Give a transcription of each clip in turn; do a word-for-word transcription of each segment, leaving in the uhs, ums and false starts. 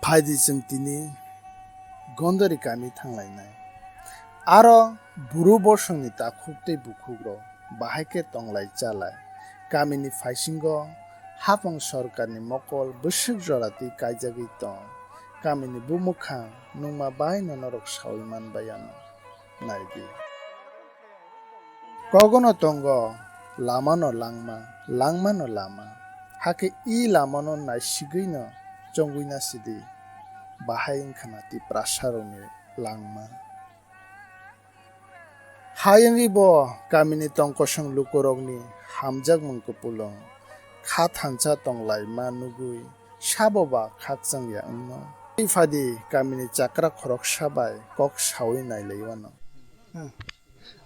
Phaidi chwng tini Gondori kami thanglainai. Aro buru bosongni takhuk tei bukhukrok bahai khe tonglai chalai. Kamini phaisingo hapang sorkarni mokol bwswk jora twi kaijagwi tong. Kamini bumwkhang nungma baino norok saui manbai ano. Naidi. Kogono tongo, lamano langma, langmano lama. Hakhe i lamano naisigwino chongwina sidi, bahai wngkhana Tiprasarokni langma. Hai wngwi bo kamini tongkosong lukurokni hamjakmung kupulung kha thansa tonglaima nugwi sabo ba khakchangya wngno. Tei phadi kamini chakra khoroksa bai kok saui nailaio ano.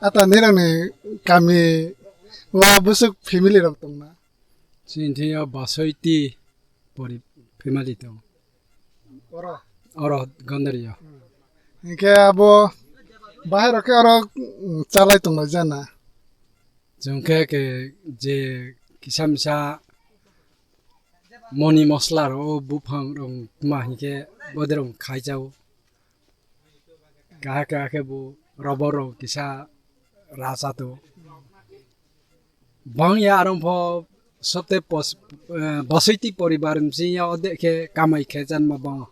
Ata nirokni kami o bwswk family rok tongna? Chini thwiyo Basoiti pori family tongo. Oro? Oro Gondoriyo. Hinkhe abo bahai rok khe oro, mm, chalai tonglaijana? Chwng khe ke je kisa misa moni mosla rok o buphang rok ma hinkhe bodrong khaijao. Kaha kaha khe bo robo rok kisa racha to. Bang ya arong pho sote pos-, eh, Basoiti poribar msi ya ode khe kamai khe janma bang.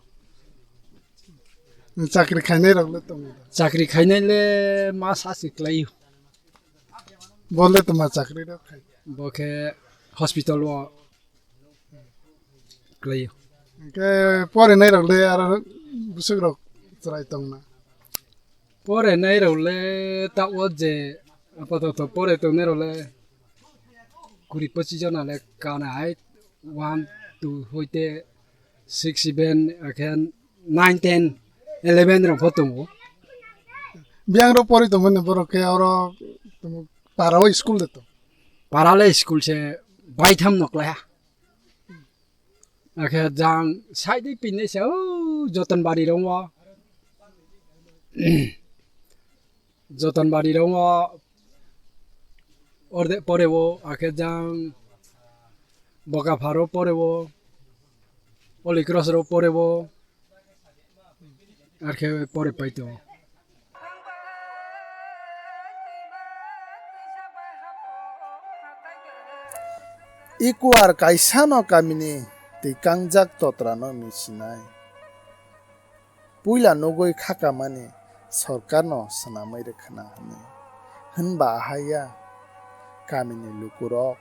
Chakri khainai rok le tongo. Chakri khainai le ma sasi klai. Bo le toma chakri rok khai. Bo khe hospital o klai. Hingke porinai rok le aro bwswk rok chwrai tongna? Porinai rok le ta o je apatot pore tongnai rok le kuri pochis jona le kana hai one, two hoite six, seven, akhe nine, ten, eleven rok pho tongo. Biyang rok pori tongmani borok khe oro para o school de to. Para le school se baitham noklai ha. Akhe jang side pinne se o Jotonbari rong o. Jotonbari rong o orde pore o, akhe jang Bokapharo pore o, Holy Cross ro pore o, arkhe pore paito. Ikuar kaisano kamini twi kangjak totrano misinai. Puila nugwi khakamani sorkarno swnamwi rwkhwna hwnwi. Hwnba ahaiya kamini lukurok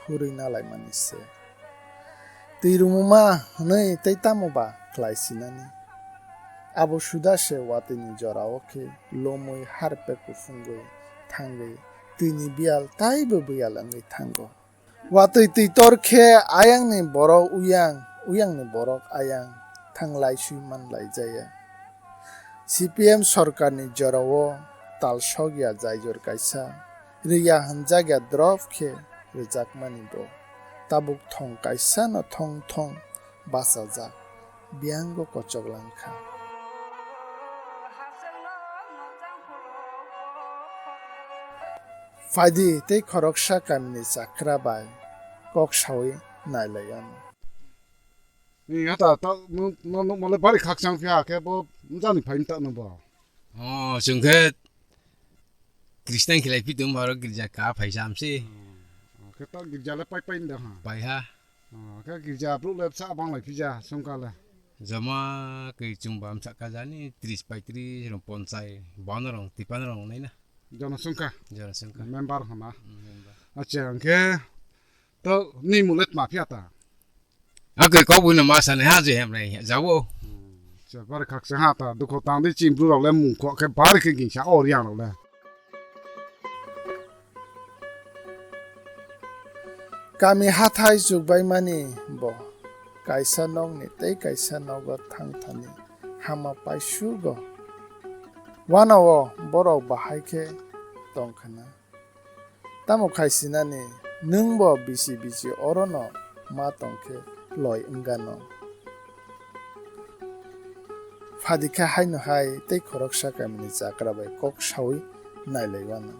khurwi nalaimani se. Twi rumuma hwnwi tei tamo ba khlai sinani? Abo suda se watwini jorao khe lomwi harpek kuphungwi thangwi twini biyal taibo biyal wngwi thango. Watwi twi tor khe ayangni borok uyang, uyangni borok ayang thanglai sui manlai jaya. C P M sorkarni jorao talsok ya jaijor kaisa, rwya hwnjak ya drop khe rwjakmani bo. Tabuk thong kaisa no thong thong bachajak, biyango kochok langkha. Phaidi tei khoroksa kamini chakra bai kok saui nailai ano. Ni hata ta no no no mole bari khakchang phiya khe bo mjani phai ta no bo. Oh, chwng khe Christian khilai phi tong baro girja ka phai sam si. Hmm. Khe ta girja le pai pai nda ha. Pai ha. Oh, khe girja bru le sa bang lai phija songka le. Jama kei chwng bam sa ka jani tris paitris rong ponchai bana rong tipan rong nai na. Jana songka. Jana songka. Member hana. Hmm, member. Acha, hingke to ni mulet ma phiya ta. Ake kok buino ma sani ha je hem rai jabo. Che bar khak se ha ta dukho tang di chim bru rok le mung kho khe bar khe gingsa or yang rok le. Kami hathai chukbaimani bo kaisa nokni tei kaisa nogo thangthani hama paisugo. Wanao borok bahai khe tongkhana. Tamo khai sinani nwng bo bisi bisi orono ma tongkhe loi wngano. Phadikha haino hai tei khoroksa kamini chakra bai kok saui nailaiwano.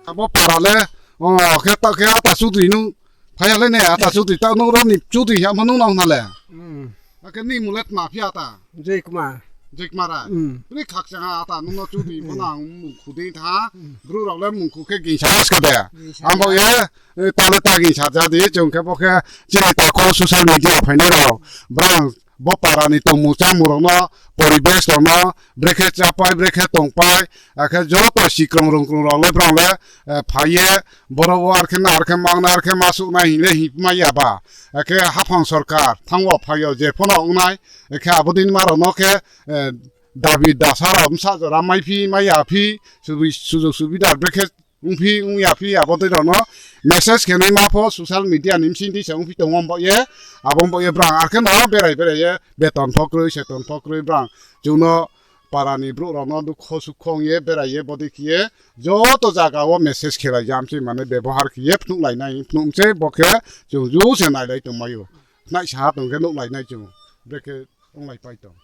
Abo para le, o, khe ta, khe ata chudri nung phaya le ne, ata chudri ta nung rani chudri ya ma nung nang na le. Hmm. Ake ni mulet mafia ta. Joy Kumar. Joy Kumar a. Hmm. Ni khakchang a ta nungno chudi bono ang mung khudin tha. Hmm. Bru rok le mung khu khe gingsa aska de. Gingsa. Ambo ye eh, tale tagi sajadi chwng khe bo khe chini takhuk social media phainai rok brang bo para ni tongmung chamung rok no poribesh rok no brekhe chapai brekhe tongpai akhe joto sikrong rungkrong rok le brang le eh, phaiye borok bo arkhe na arkhe mang na arkhe masuk na hinle hinmai ya ba akhe haphang sarkar thango phaio je phano wngnai akhe abo din ma rok no khe eh, dabi dasa rok bwsa jora mai phi mai ya phi subi- sujog subida brekhe wngphi wngya phi abo twi rokno message khenwi ma pho social media ni bising twi se wngphi tongo wng bo ye abo wng bo ye brang arkhe no berai berai ye beton pho kwrwi seton pho kwrwi brang chwngno para ni borok rokno dukho sukho wng ye berai ye bodi khiye joto jaga o message khelai jam se mane bebohar khiye phunuk lai nai phunuk se bo khe chwng ju se nai lai tong mai o nai sa tong khe nuk lai nai chwng brekhe wng lai pai tong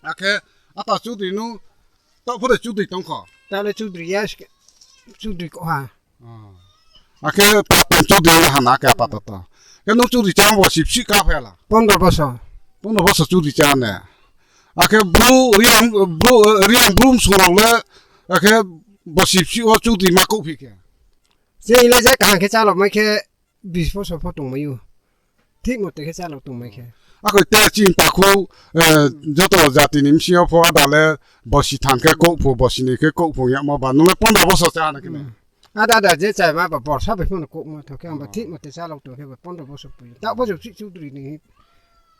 akhe ata chudri nu to pore chudri tong kho. Tale chudri ya chudri ko ha. Ah. Akhe ta tong chudri hana khe apato to. Khe nung chudri chang bo sip si ka phela. Pondro bosor. Pondro bosor chudri chang ne. Akhe bru riang bru riang brum surok le akhe bo sip si o chudri ma ko phi khe. Je ile je kaham khe chalok mai khe bis bosor pho tong mai o. Thik mote khe chalok tong mai khe. Akoi te chini takhuk eh, joto jati ni bisingo pho ada le bosi thang khe kok phu bosi ni khe kok phu yamo ba nung le pondro bosor cha na khe. Hmm. Ada ada je chai ma ba borsa bai phano kok ma thok khe ang ba thik mote chalok tong khe ba pondro bosor pui. Ta bosor chik chudri ni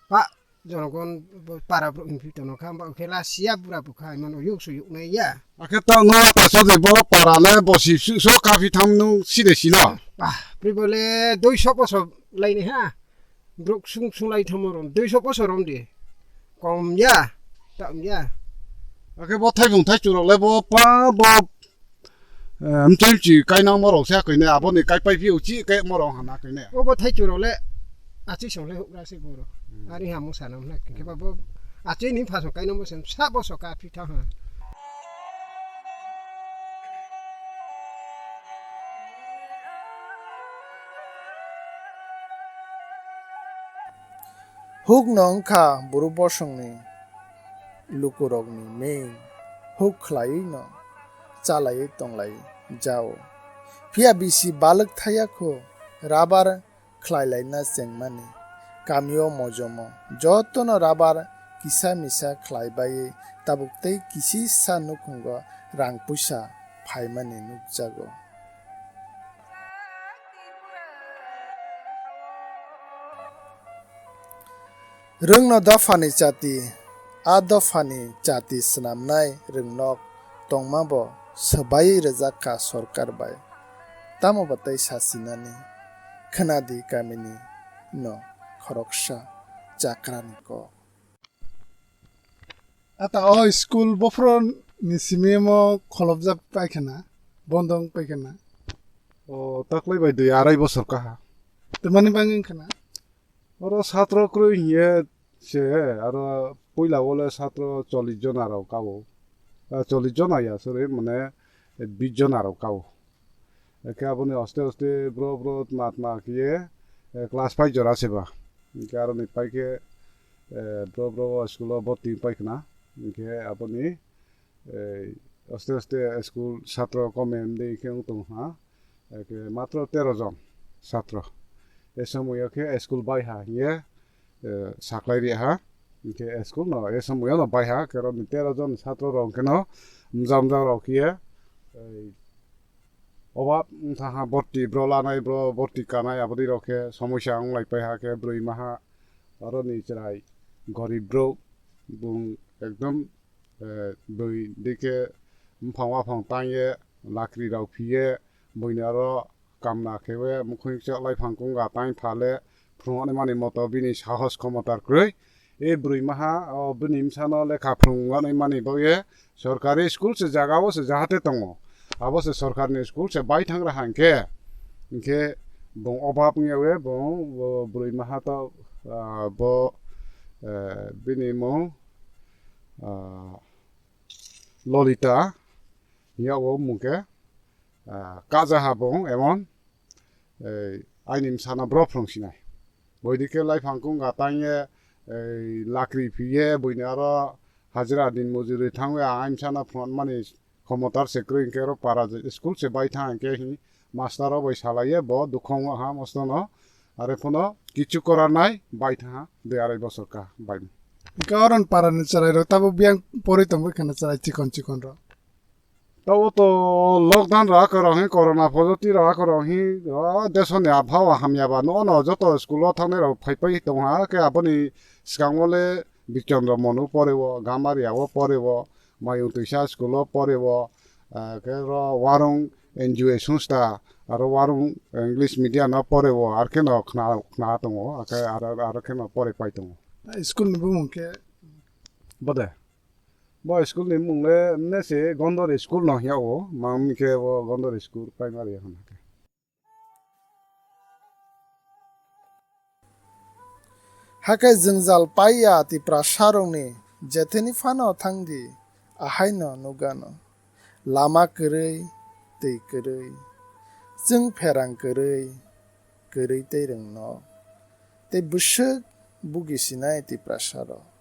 pa jonogon para borok hinphi tono kha ba khe la sia bura bukha mano yuk su yuk nai ya. Akhe ta no ta so de bo para le bosi su so kafi tham nung si de si no. Ba pri bole dui so bosor lai ni ha. Borok sung sung lai thamo rom dui so bosor rom de. Kom ya. Tam ya. Akhe bo thaibung thai churok le bo pa bo Mchwng chi kainang morok se kwine aboni kai pai phio chi kai morok hana kwine. Obo thai churok le achi song le hukra se goro. Hmm. Ari ha musa nam na khe ba bo achi ni phaso kainang mo sen sa bo so ka phi tha ha. Hukno wngkha buru bosongni lukurokni meng huk khlaiwino chalaiwi tonglai jao. Phiya bisi balwk thaya kho rabar khlailaina chengmani. Kamio mojomo jotono rabar kisa misa khlai baiwi tabuk tei kisisa nukhungo rang puisa phaimani nukjago. Rwngno dophani chati, a dophani chati swnamnai rwngnok tongmabo swbaiwi rwjak kha sorkar bai. Tamo bo tei sachinani khwnadi kamini no khoroksa chakrani kok. Ata o school bophro ni simi omo kholopjak paikhana, bondo wng paikhana. O taklai bai dui arai bosor kaha. Tamani bangwi wngkhana? Oro satro kwrwi hiye se, aro puila o le satro chollish jona rok kao. Ah, chollish jona ya, sorry, mane bis jona rok kao. Eke aboni oste oste bro bro tma tma kiye, eh, class five jora seba. Eke aroni paike, eh, bro bro o school o boti paikhna. Eke aboni, eh, oste oste school satro kome mde eke wng tong ha. Eke matro tero jon satro. E somoyo khe school bai ha hiye, eh, saklai ri ha. Hinkhe school no e somoyo no bai ha, kero ni tero jon satro rok khe no mja mja rok hiye, eh, obab wngtha ha borti bro lanai bro borti kanai aboni rok khe somosya wng lai pai ha khe brwi maha aro ni chwrai gorib bro bung ekdom eh, bui dike buphang waphang tangye lakri rok phiye buini aro kamna khewe mukhung chok lai phang kung ga tang phale phunuknai mani moto bini sahos khomotar kwrwi. E bwrwi maha o bini bwsano lekha phunuknai mani bagwi sorkari school se jaga o se jahate tongo. Abo se sorkarni school se bai thang raha hinkhe, hinkhe bung obab wngya we bung bo bwrwi maha to, ah, bo, eh, bini mung ah, Lolita, hiya o mungke, ah, kaja ha bong emon, eh, aini msana bro phrong sinai. Boidi khe lai phang kung ga tang ye, ei lakri phiye buini aro hajira din mujuri thangwi ang aimsano phunukmani khomotar se kwrwi hinkhe oro para je school se bai thang hinkhe hi master rok bai salaiye bo dukhongo ha mostono are phuno kichu koranai bai thang de arai bosor ka bai. Hinkhe oron parani chwrairok tabuk biyang porwi tongwi kheno chwrai chikon chikon rok. Tabo to lockdown rok kwrwng hi corona positive rok kwrwng hi o desoni abhawa hamya ba no no joto school o thangnai rok phai phai tong ha khe aboni swkango le Bikchandra Monu pore o Gamaria o pore o Mayung Twisa school o pore o khe ro warung N G O songstha aro warung English medium no pore o ar khe no khna khna tongo khe aro aro khe no pore pai tongo. School ni bumung khe? Bode. Bo school ni mung le mne se Gondor school no hiya o, mam ke bo Gondor school primary hono ke. Hakai jwngjal paiya Tiprasarokni jetheni phano thangdi, ahaino nukgano. Lama kwrwi, twi kwrwi, chwng pherang kwrwi, kwrwi tei rwngno. Tei bwswk bugi sinai Tiprasarok.